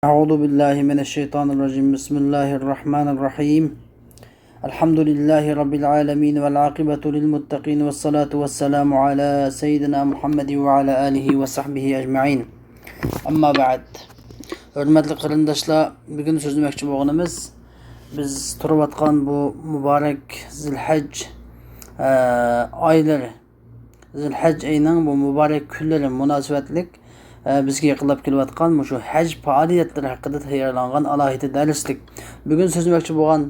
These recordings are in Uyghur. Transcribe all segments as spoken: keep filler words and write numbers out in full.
أعوذ بالله من الشيطان الرجيم. بسم الله الرحمن الرحيم. الحمد لله رب العالمين، والعاقبة للمتقين، والصلاة والسلام على سيدنا محمد وعلى آله وصحبه أجمعين. أما بعد. ھۆرمەتلىك قېرىنداشلار، بۈگۈن سۆزلىمەكچى بولغىنىمىز، بىز تۇرۇۋاتقان بۇ مۇبارەك زىلھەج، ئە، ئايلىرى، زىلھەج ئېيىنىڭ بۇ مۇبارەك كۈنلىرى مۇناسىۋەتلىك، ئە، بىزگە يېقىنلاپ كېلىۋاتقان مۇشۇ ھەج پائالىيەتلىرى ھەققىدە تەييارلانغان ئالاھىدە دەرسلىك. بۈگۈن سۆزلىمەكچى بولغان،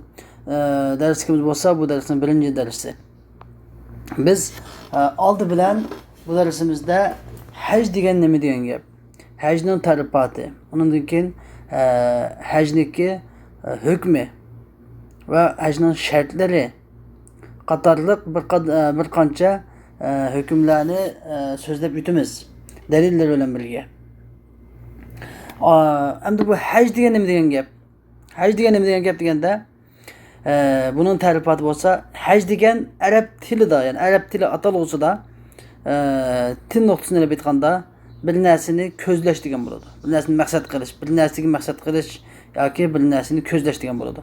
ئە، دەرسلىكىمىز بولسا، بۇ دەرسنىڭ بىرىنچى دەرسى. بىز، ئە، ئالدى بىلەن بۇ دەرسىمىزدە ھەج دېگەن نېمە دېگەن گەپ، ھەجنىڭ تەرىپاتى، ئۇنىڭدىن كېيىن، ئە، ھەجنىڭكى، ئە، ھۆكمى ۋە ھەجنىڭ شەرتلىرى قاتارلىق بىر قا-، ئە، بىر قانچە، ئە، ھۆكۈملەرنى، ئە، سۆزلەپ ئۆتىمىز، دەلىللەر بىلەن بىرگە. ئا، ئەمدى بۇ ھەج دېگەن نېمە دېگەن گەپ؟ ھەج دېگەن نېمە دېگەن گەپ دېگەندە، ئە، بۇنىڭ تەرىپاتى بولسا، ھەج دېگەن ئەرەب تىلىدا، يەنى ئەرەب تىلى ئاتالغۇسىدا، ئە، تىل نۇقتىسىنى ئېلىپ ئېيتقاندا، بىر نەرسىنى كۆزلەش دېگەن بولىدۇ. بىر نەرسىنى مەقسەت قىلىش، بىر نەرسىگە مەقسەت قىلىش ياكى بىر نەرسىنى كۆزلەش دېگەن بولىدۇ.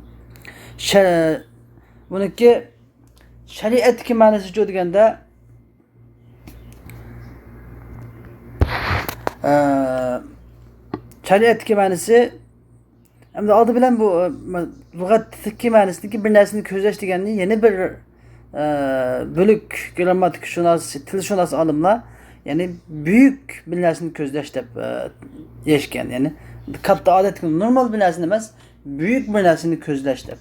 شە-، بۇنىڭكى شەرىئەتتىكى مەنىسىچۇ دېگەندە، ئە، شەرىئەتتىكى مەنىسى، ئەمدى ئالدى بىلەن بۇ، ئە، لۇغەتتىكى مەنىسىدىكى بىر نەرسىنى كۆزلەش دېگەننى يەنە بىر، ئە، بۆلەك گىرامماتىكىشۇناس، تىلشۇناس ئالىملار، يەنى بۈيۈك بىر نەرسىنى كۆزلەش دەپ، ئە، دېيىشكەن. يەنى كاتتا ئادەتتىكى نورمال بىر نەرسىنى ئەمەس، بۈيۈك بىر نەرسىنى كۆزلەش دەپ.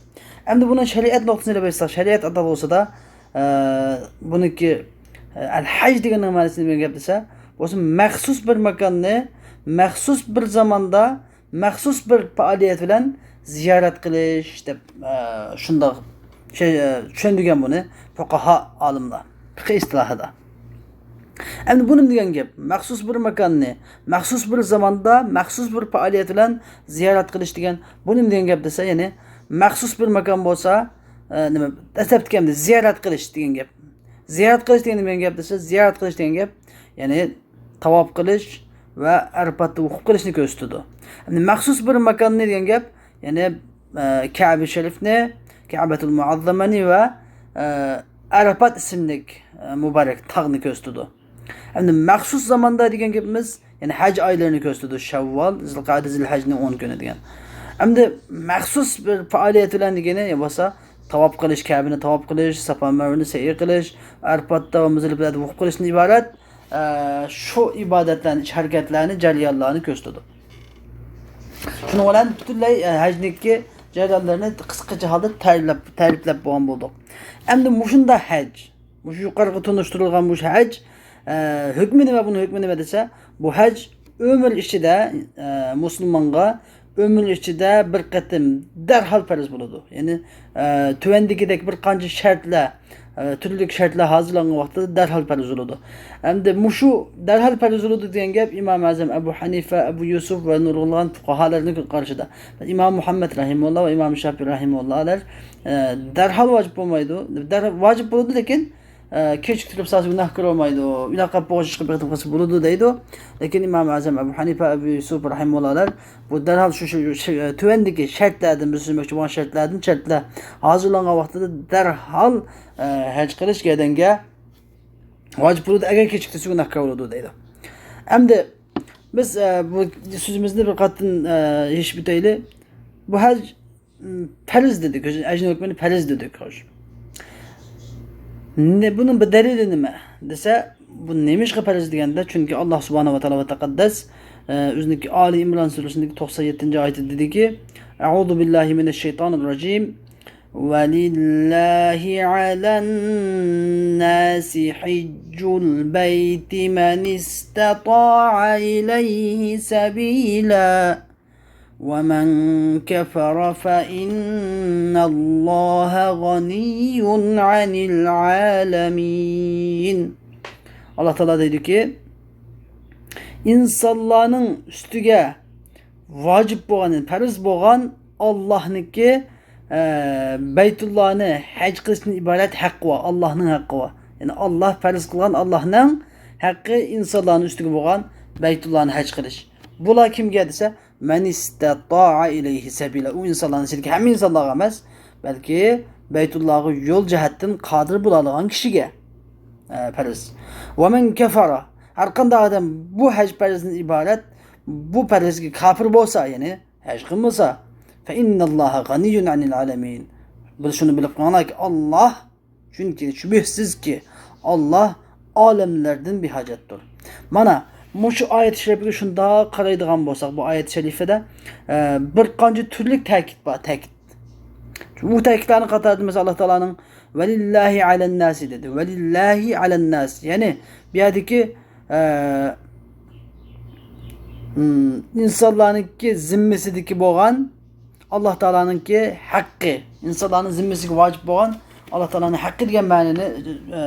ئەمدى بۇنىڭ شەرىئەت نۇقتىسىنى ئېلىپ ئېيتساق، شەرىئەت ئاتالغۇسىدا، ئە، بۇنىڭكى، ئە، ئەل ھەج دېگەننىڭ مەنىسى نېمە گەپ دېسە، بولسا مەخسۇس بىر ماكاننى مەخسۇس بىر زاماندا مەخسۇس بىر پائالىيەت بىلەن زىيارەت قىلىش دەپ، ئە، شۇنداق شەي-، ئە، چۈشەندۈرگەن بۇنى پۇقاھا ئالىملار، پىقھى ئىستىلاھىدا. ئەمدى بۇ نېمە دېگەن گەپ؟ مەخسۇس بىر ماكاننى مەخسۇس بىر زاماندا مەخسۇس بىر پائالىيەت بىلەن زىيارەت قىلىش دېگەن، بۇ نېمە دېگەن گەپ دېسە، يەنى مەخسۇس بىر ماكان بولسا، ئە، نېمە، دەسلەپتىكى ئەمدى زىيارەت قىلىش دېگەن گەپ. زىيارەت قىلىش دېگەن نېمە دېگەن گەپ دېسە، زىيارەت قىلىش دېگەن گەپ، يەنى تاۋاپ قىلىش ۋە ئەرپاتتا ۋۇقۇپ قىلىشنى كۆرسىتىدۇ. ئەمدى مەخسۇس بىر ماكاننى دېگەن گەپ، يەنى، ئە، كەبە شەرىفنى، كەبەتۇل مۇئەززەمەنى ۋە، ئە، ئەرپات ئىسىملىك، ئە، مۇبارەك تاغنى كۆرسىتىدۇ. ئەمدى مەخسۇس زاماندا دېگەن گېپىمىز، يەنى ھەج ئايلىرىنى كۆرسىتىدۇ. شەۋۋال، زىلقەدە، زىلھەجنىڭ ئون كۈنى دېگەن. ئەمدى مەخسۇس بىر پائالىيەت بىلەن دېگىنى، يا بولسا تاۋاپ قىلىش، كەبىنى تاۋاپ قىلىش، ساپا مەرۋىنى سەئي قىلىش، ئەرپاتتا ۋە مۇزدىلىپىلەردە ۋۇقۇپ قىلىشتىن ئىبارەت، ئە، شۇ ئىبادەتلەرنى، ئىش ھەرىكەتلەرنى، جەريانلارنى كۆرسىتىدۇ. شۇنىڭ بىلەن پۈتۈنلەي، ئە، ھەجنىڭكى جەريانلىرىنى قىسقىچە ھالدا تەرىپلەپ، تەرىپلەپ بولغان بولدۇق. ئەمدى مۇشۇنداق ھەج، مۇشۇ يۇقىرىقى تونۇشتۇرۇلغان مۇشۇ ھەج، ئە، ھۆكمى نېمە، بۇنىڭ ھۆكمى نېمە دېسە، بۇ ھەج ئۆمۈر ئىچىدە، ئە، مۇسۇلمانغا ئۆمۈر ئىچىدە بىر قېتىم دەرھال پەرز بولىدۇ. يەنى، ئە، تۆۋەندىكىدەك بىر قانچە شەرتلەر، ئە، تۈرلۈك شەرتلەر ھازىرلانغان ۋاقتىدا دەرھال پەرز بولىدۇ. ئەمدى مۇشۇ دەرھال پەرز بولىدۇ دېگەن گەپ ئىمام ئەزەم ئەبۇ ھەنىفە، ئەبۇ يۈسۈف ۋە نۇرغۇنلىغان پۇقاھالارنىڭ قارىشىدا. ئىمام مۇھەممەد رەھىمۇللا ۋە ئىمام شافىئى رەھىمۇللالار، ئە، دەرھال ۋاجىپ بولمايدۇ. دەر-، ۋاجىپ بولىدۇ، لېكىن، ئە، كېچىكتۈرۈپ سالسا گۇناھكار بولمايدۇ. ئۇنداق قىلىپ بوغۇز چىقىپ بېقىپ قىلسا بولىدۇ دەيدۇ. لېكىن ئىمام ئەزەم ئەبۇ ھەنىفە، ئەبۇ يۈسۈف رەھىمۇللالار بۇ دەرھال شۇ، شۇ، شۇ، ئە، تۆۋەندىكى شەرتلەردىن، بىز سۆزلىمەكچى بولغان شەرتلەردىن، شەرتلەر ھازىرلانغان ۋاقتىدا دەرھال، ئە، ھەج قىلىش گەردەنگە ۋاجىپ بولىدۇ، ئەگەر كېچىكتۈرسە گۇناھكار بولىدۇ دەيدۇ. ئەمدى بىز، ئە، بۇ سۆزىمىزنى بىر قاتتىن، ئە، يېشىپ ئۆتەيلى. بۇ ھەج، م، پەرز دېدۇق، ھەجنىڭ ھۆكمىنى پەرز دېدۇق، خوش. نە-، بۇنىڭ بىر دەلىلى نېمە دېسە، بۇ نېمىشقا پەرز دېگەندە، چۈنكى ئاللا سۇبھانەھۇ ۋە تائالا ۋە تەقەددەس، ئە، ئۆزىنىڭكى ئالى ئىمران سۈرىسىنىڭ توقسان يەتتىنچى ئايىتىدە دېدىكى، أعوذ بالله من الشيطان الرجيم. ولله على الناس حج البيت من استطاع إليه سبيلا ومن كفر فإن الله غني عن العالمين. ئاللا تائالا دەيدۇكى، ئىنسانلارنىڭ ئۈستىگە ۋاجىپ بولغان، پەرز بولغان ئاللانىڭكى، ئە، بەيتۇللانى ھەج قىلىشتىن ئىبارەت ھەققى بار، ئاللانىڭ ھەققى بار. يەنى ئاللا پەرز قىلغان، ئاللانىڭ ھەققى ئىنسانلارنىڭ ئۈستىگە بولغان بەيتۇللانى ھەج قىلىش. بۇلار كىمگە دېسە، مەن ئىستەتائە ئىلەيھى سەبىلە. ئۇ ئىنسانلارنىڭ ئىچىدىكى ھەممە ئىنسانلارغا ئەمەس، بەلكى بەيتۇللاغا يول جەھەتتىن قادىر بولالىغان كىشىگە، ئە، پەرز. ۋەمەن كەفەرە. ھەر قانداق ئادەم بۇ ھەج پەرزدىن ئىبارەت، بۇ پەرزگە كاپىر بولسا، يەنى ھەج قىلمىسا، فەئىننەللاھە غەنىييۇن ئەنىل ئالەمىن. بىز شۇنى بىلىپ قويۇڭلاركى، ئاللاھ، چۈنكى شۈبھىسىزكى، ئاللاھ ئالەملەردىن بىھاجەتتۇر. مانا، مۇشۇ ئايەت شەرىپىگە شۇنداق قارايدىغان بولساق، بۇ ئايەت شەرىپىدە، ئە، بىر قانچە تۈرلۈك تەكىت بار، تەكىت. بۇ تەكىتلەرنىڭ قاتارىدا، مەسىلەن، ئاللاھ تائالانىڭ ۋەلىللاھى ئەلەنناسى دېدى. ۋەلىللاھى ئەلەنناس. يەنى بۇ يەردىكى، ئە، ئىنسانلارنىڭكى زىممىسىدىكى بولغان ئاللاھ تائالانىڭكى ھەققى، ئىنسانلارنىڭ زىممىسىگە ۋاجىپ بولغان ئاللاھ تائالانىڭ ھەققى دېگەن مەنىنى، ئە،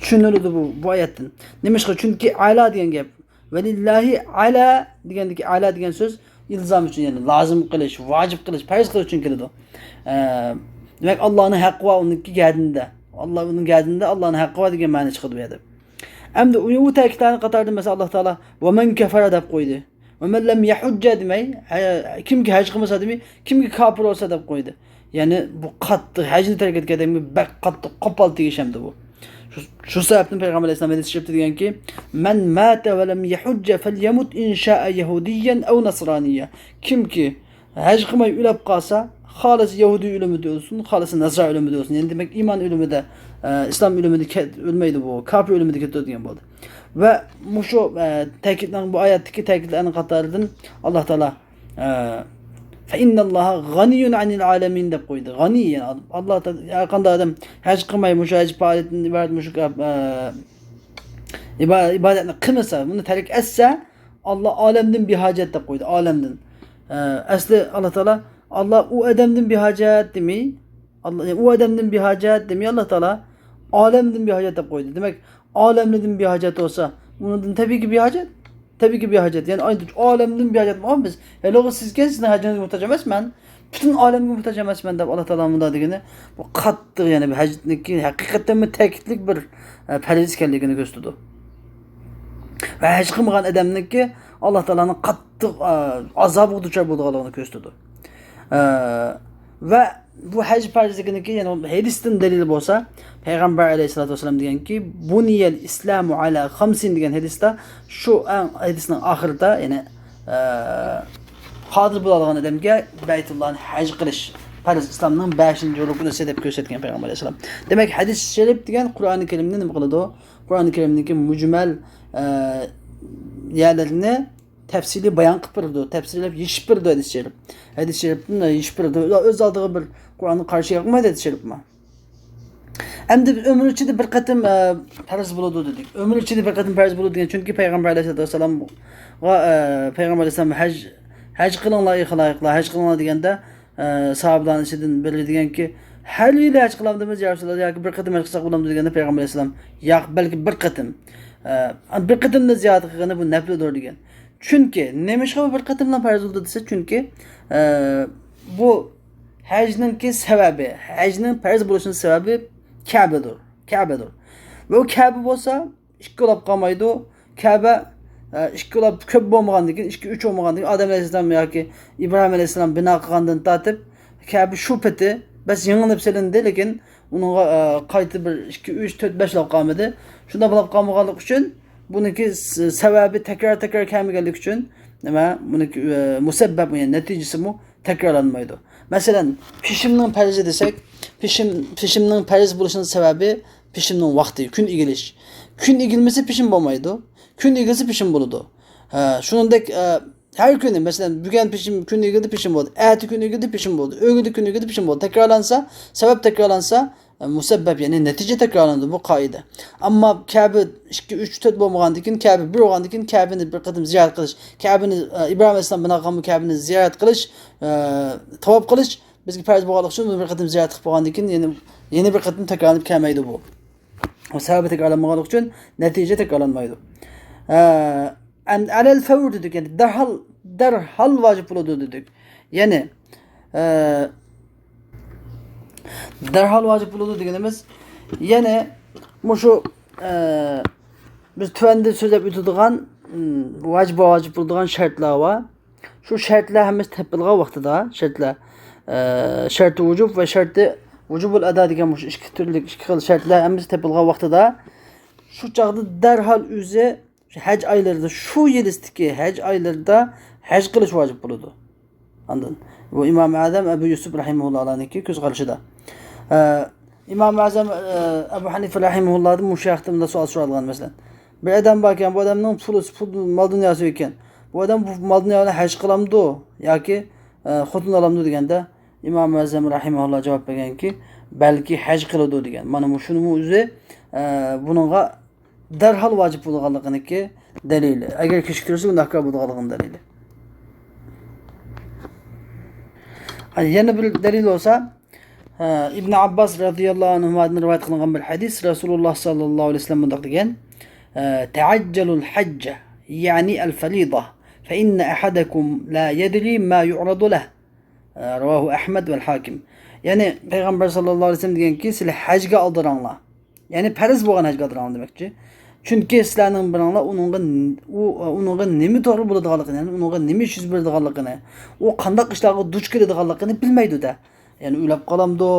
چۈشىنىلىدۇ بۇ، بۇ ئايەتتىن. نېمىشقا؟ چۈنكى ئەلا دېگەن گەپ. ۋەلىللاھى ئەلا دېگەندىكى ئەلا دېگەن سۆز ئىلزام ئۈچۈن، يەنى لازىم قىلىش، ۋاجىپ قىلىش، پەرز قىلىش ئۈچۈن كېلىدۇ. ئە، دېمەك، ئاللاھنىڭ ھەققى بار ئۇنىڭكى گەدىنىدە. ئاللاھ ئۇنىڭ گەدىنىدە ئاللاھنىڭ ھەققى بار دېگەن مەنە چىقىدۇ بۇ يەردە. ئەمدى ئۇ، ئۇ تەكىتلەرنىڭ قاتارىدا، مەسىلەن، ئاللاھ تائالا ۋەمەن كەفەرە دەپ قويدى. ۋەمەن لەم يەھۇججە دېمەي، ھە، كىمكى ھەج قىلمىسا دېمەي، كىمكى كاپىر بولسا دەپ قويدى. يەنى بۇ قاتتىق، ھەجنى تەرك ئەتكەن ئادەمگە بەك قاتتىق قوپال تېگىش ئەمدى بۇ. شۇ، شۇ سەۋەبتىن پەيغەمبەر ئەلەيھىسسالام ھەدىس شەرىپتە دېگەنكى، مەن ماتە ۋە لەم يەھۇججە فەليەمۇت ئىن شائە يەھۇدىييەن ئەۋ نەسرانىييە. كىمكى ھەج قىلماي ئۆلۈپ قالسا، خالىسا يەھۇدىي ئۆلۈمىدە ئۆلسۇن، خالىسا نەسرانىي ئۆلۈمىدە ئۆلسۇن. يەنى دېمەك، ئىمان ئۆلۈمىدە، ئە، ئىسلام ئۆلۈمىدە كە-، ئۆلمەيدۇ بۇ، كاپىر ئۆلۈمىدە كېتىدۇ دېگەن بولدى. ۋە مۇشۇ، ئە، تەكىتنىڭ، بۇ ئايەتتىكى تەكىتلەرنىڭ قاتارىدىن ئاللاھ تائالا، ئە، فەئىننەللاھە غەنىييۇن ئەنىل ئالەمىن دەپ قويدى. غەنىي، يەنى ئاللاھ تائالا، ھەر قانداق ئادەم ھەج قىلماي، مۇشۇ ھەج پائالىيىتىدىن ئىبارەت مۇشۇ، ئە، ئىبا-، ئىبادەتنى قىلمىسا، بۇنى تەرك ئەتسە، ئاللاھ ئالەمدىن بىھاجەت دەپ قويدى، ئالەمدىن. ئە، ئەسلى ئاللاھ تائالا، ئاللاھ ئۇ ئادەمدىن بىھاجەت دېمەي، ئاللاھ، ئۇ ئادەمدىن بىھاجەت دېمەي، ئاللاھ تائالا ئالەمدىن بىھاجەت دەپ قويدى. دېمەك، ئالەمدىن بىھاجەت بولسا، ئۇنىڭدىن تەبىئىيكى بىھاجەت. تەبىئىيكى بىھاجەت. يەنى ئالەمدىن بىھاجەت بولغان بىز. ھېلىغۇ سىزكەن، سىزنىڭ ھەجىڭىزگە موھتاج ئەمەسمەن. پۈتۈن ئالەمگە موھتاج ئەمەسمەن دەپ ئاللاھ تائالا مۇنداق دېگىنى، بۇ قاتتىق، يەنى بۇ ھەجنىڭكى ھەقىقەتەنمۇ تەكىتلىك بىر، ئە، پەرز ئىكەنلىكىنى كۆرسىتىدۇ. ۋە ھەج قىلمىغان ئادەمنىڭكى ئاللاھ تائالانىڭ قاتتىق، ئە، ئازابىغا دۇچار بولىدىغانلىقىنى كۆرسىتىدۇ. ئە، ۋە بۇ ھەج پەرزلىكىنىڭكى يەنە ھەدىستىن دەلىل بولسا، پەيغەمبەر ئەلەيھىسسالاتۇ ۋەسسالام دېگەنكى، بۇنىيەل ئىسلامۇ ئەلا خەمسىن دېگەن ھەدىستە، شۇ ئەڭ ھەدىسنىڭ ئاخىرىدا، يەنى، ئە، قادىر بولالىغان ئادەمگە بەيتۇللاھنى ھەج قىلىش پەرز، ئىسلامنىڭ بەشىنچى رۇكنىسى دەپ كۆرسەتكەن پەيغەمبەر ئەلەيھىسسالام. دېمەك، ھەدىس شەرىپ دېگەن قۇرئانى كەرىمنى نېمە قىلىدۇ؟ قۇرئانى كەرىمنىڭكى مۇجمەل، ئە، يەرلىرىنى تەپسىلىي بايان قىلىپ بېرىدۇ، تەپسىلىي يېشىپ بېرىدۇ ھەدىس شەرىپ. ھەدىس شەرىپتىن يېشىپ بېرىدۇ. ئۆز ئالدىغا بىر قۇرئانغا قارشى ياقمايدۇ ھەدىس شەرىپمۇ. ئەمدى بىز ئۆمۈر ئىچىدە بىر قېتىم، ئە، پەرز بولىدۇ دېدۇق. ئۆمۈر ئىچىدە بىر قېتىم پەرز بولىدۇ دېگەن، چۈنكى پەيغەمبەر ئەلەيھىسسالاتۇ ۋەسسالامغا، ئە، پەيغەمبەر ئەلەيھىسسالام ھەج، ھەج قىلىڭلار، ئەي خالايىقلار، ھەج قىلىڭلار دېگەندە، ئە، ساھابىلارنىڭ ئىچىدىن بىرى دېگەنكى، ھەر يىلى ھەج قىلامدىمىز يا رەسۇلاللا، ياكى بىر قېتىم ھەج قىلساق بولامدۇ دېگەندە، پەيغەمبەر ئەلەيھىسسالام، ياق، بەلكى بىر قېتىم. ئە، بىر قېتىمنى زىيارەت قىلغىنى بۇ نەپلىدۇر دېگەن. چۈنكى، نېمىشقا بۇ بىر قېتىملا پەرز بولدى دېسە، چۈنكى، ئە، بۇ ھەجنىڭكى سەۋەبى، ھەجنىڭ پەرز بولۇشىنىڭ سەۋەبى كەبىدۇر، كەبىدۇر. ۋە ئۇ كەبە بولسا، ئىككى بولاپ قالمايدۇ. كەبە، ئە، ئىككى بولاپ كۆپ بولمىغاندىن كېيىن، ئىككى، ئۈچ بولمىغاندىن كېيىن، ئادەم ئەلەيھىسسالام ياكى ئىبراھىم ئەلەيھىسسالام بىنا قىلغاندىن تارتىپ، كەبە شۇ پېتى بەس يېڭىلىپ سېلىندى، لېكىن ئۇنىڭغا، ئە، قايتا بىر ئىككى، ئۈچ، تۆت، بەش بولاپ قالمىدى. شۇنداق بولاپ قالمىغانلىقى ئۈچۈن، بۇنىڭكى س-، سەۋەبى تەكرار، تەكرار كەلمىگەنلىكى ئۈچۈن، نېمە، بۇنىڭكى، ئە، مۇسەببەپ، يەنى نەتىجىسىمۇ تەكرارلانمايدۇ. مەسىلەن، پېشىمنىڭ پەرزى دېسەك، پېشىم، پېشىمنىڭ پەرز بولۇشىنىڭ سەۋەبى پېشىمنىڭ ۋاقتى، كۈن ئېگىلىش. كۈن ئېگىلمىسە پېشىم بولمايدۇ. كۈن ئېگىلسە پېشىم بولىدۇ. ھە، شۇنىڭدەك، ئە، ھەر كۈنى، مەسىلەن، بۈگۈن پېشىم، كۈن ئېگىلدى، پېشىم بولدى. ئەتە كۈن ئېگىلدى، پېشىم بولدى. ئۆگدە كۈن ئېگىلدى، پېشىم بولدى. تەكرارلانسا، سەۋەب تەكرارلانسا، ئە، مۇسەببەپ، يەنى نەتىجە تەكرارلىنىدۇ بۇ قائىدە. ئەمما كەبە ئىككى، ئۈچ، تۆت بولمىغاندىن كېيىن، كەبە بىر بولغاندىن كېيىن، كەبىنى بىر قېتىم زىيارەت قىلىش، كەبىنى، ئە، ئىبراھىم ئەلەيھىسسالام بىنا قىلغان بۇ كەبىنى زىيارەت قىلىش، ئە، تاۋاپ قىلىش بىزگە پەرز بولغانلىقى ئۈچۈن، بۇنى بىر قېتىم زىيارەت قىلىپ بولغاندىن كېيىن، يەنە، يەنە بىر قېتىم تەكرارلىنىپ كەلمەيدۇ بۇ. سەۋەبى تەكرارلانمىغانلىقى ئۈچۈن نەتىجە تەكرارلانمايدۇ. ئە، ئەن-، ئەلەل فەۋر دېدۇق، يەنى دەرھال، دەرھال ۋاجىپ بولىدۇ دېدۇق. يەنى، ئە، دەرھال ۋاجىپ بولىدۇ دېگىنىمىز، يەنى مۇشۇ، ئە، بىز تۆۋەندە سۆزلەپ ئۆتىدىغان، م، ۋاجىپ، ۋاجىپ بولىدىغان شەرتلەر بار. شۇ شەرتلەر ھەممىسى تېپىلغان ۋاقتىدا، شەرتلەر، ئە، شەرتى ۋۇجۇب ۋە شەرتى ۋۇجۇبۇل ئەدا دېگەن مۇشۇ ئىككى تۈرلۈك، ئىككى خىل شەرتلەر ھەممىسى تېپىلغان ۋاقتىدا، شۇ چاغدا دەرھال ئۆزى ھەج ئايلىرىدا، شۇ يىلىسىدىكى ھەج ئايلىرىدا ھەج قىلىش ۋاجىپ بولىدۇ. ئاندىن بۇ ئىمام ئەزەم ئەبۇ يۈسۈپ رەھىمەھۇللا ئانىڭكى كۆز قارىشىدا. ئە، ئىمام ئەزەم، ئە، ئەبۇ ھەنىفە رەھىمەھۇللادىن مۇشۇ ھەقتە مۇنداق سوئال سورالغان، مەسىلەن. بىر ئادەم باركەن، بۇ ئادەمنىڭ پۇلى، پۇل، مال دۇنياسى ئىكەن. بۇ ئادەم بۇ مال دۇنيا بىلەن ھەج قىلامدۇ ياكى، ئە، خوتۇن ئالامدۇ دېگەندە، ئىمام ئەزەم رەھىمەھۇللا جاۋاب بەرگەنكى، بەلكى ھەج قىلىدۇ دېگەن. مانا مۇشۇنىمۇ ئۆزى، ئە، بۇنىڭغا دەرھال ۋاجىپ بولىدىغانلىقىنىڭكى دەلىلى. ئەگەر كېچىكتۈرۈلسە، گۇناھكار بولىدىغانلىقىنىڭ دەلىلى. ھە، يەنە بىر دەلىل بولسا، ئە، ئىبن ئابباس رەزىياللاھۇ ئەنھۇمادىن رىۋايەت قىلىنغان بىر ھەدىس، رەسۇلۇللا ساللاللاھۇ ئەلەيھى ۋەسەللەم مۇنداق دېگەن، ئە، «تعجلوا الحج، يعني الفريضة، فإن أحدكم لا يدري ما يعرض له.» رواه أحمد والحاكم. يەنى پەيغەمبەر ساللاللاھۇ ئەلەيھى ۋەسەللەم دېگەنكى، سىلەر ھەجگە ئالدىراڭلار. يەنى پەرز بولغان ھەجگە ئالدىراڭلار دېمەكچى. چۈنكى سىلەرنىڭ بىرىڭلار ئۇنىڭغا، ئۇ، ئۇنىڭغا نېمە توغرا بولىدىغانلىقىنى، يەنى ئۇنىڭغا نېمە ئىش يۈز بېرىدىغانلىقىنى، ئۇ قانداق ئىشلارغا دۇچ كېلىدىغانلىقىنى بىلمەيدۇ-دە. يەنى ئۆلۈپ قالامدۇ،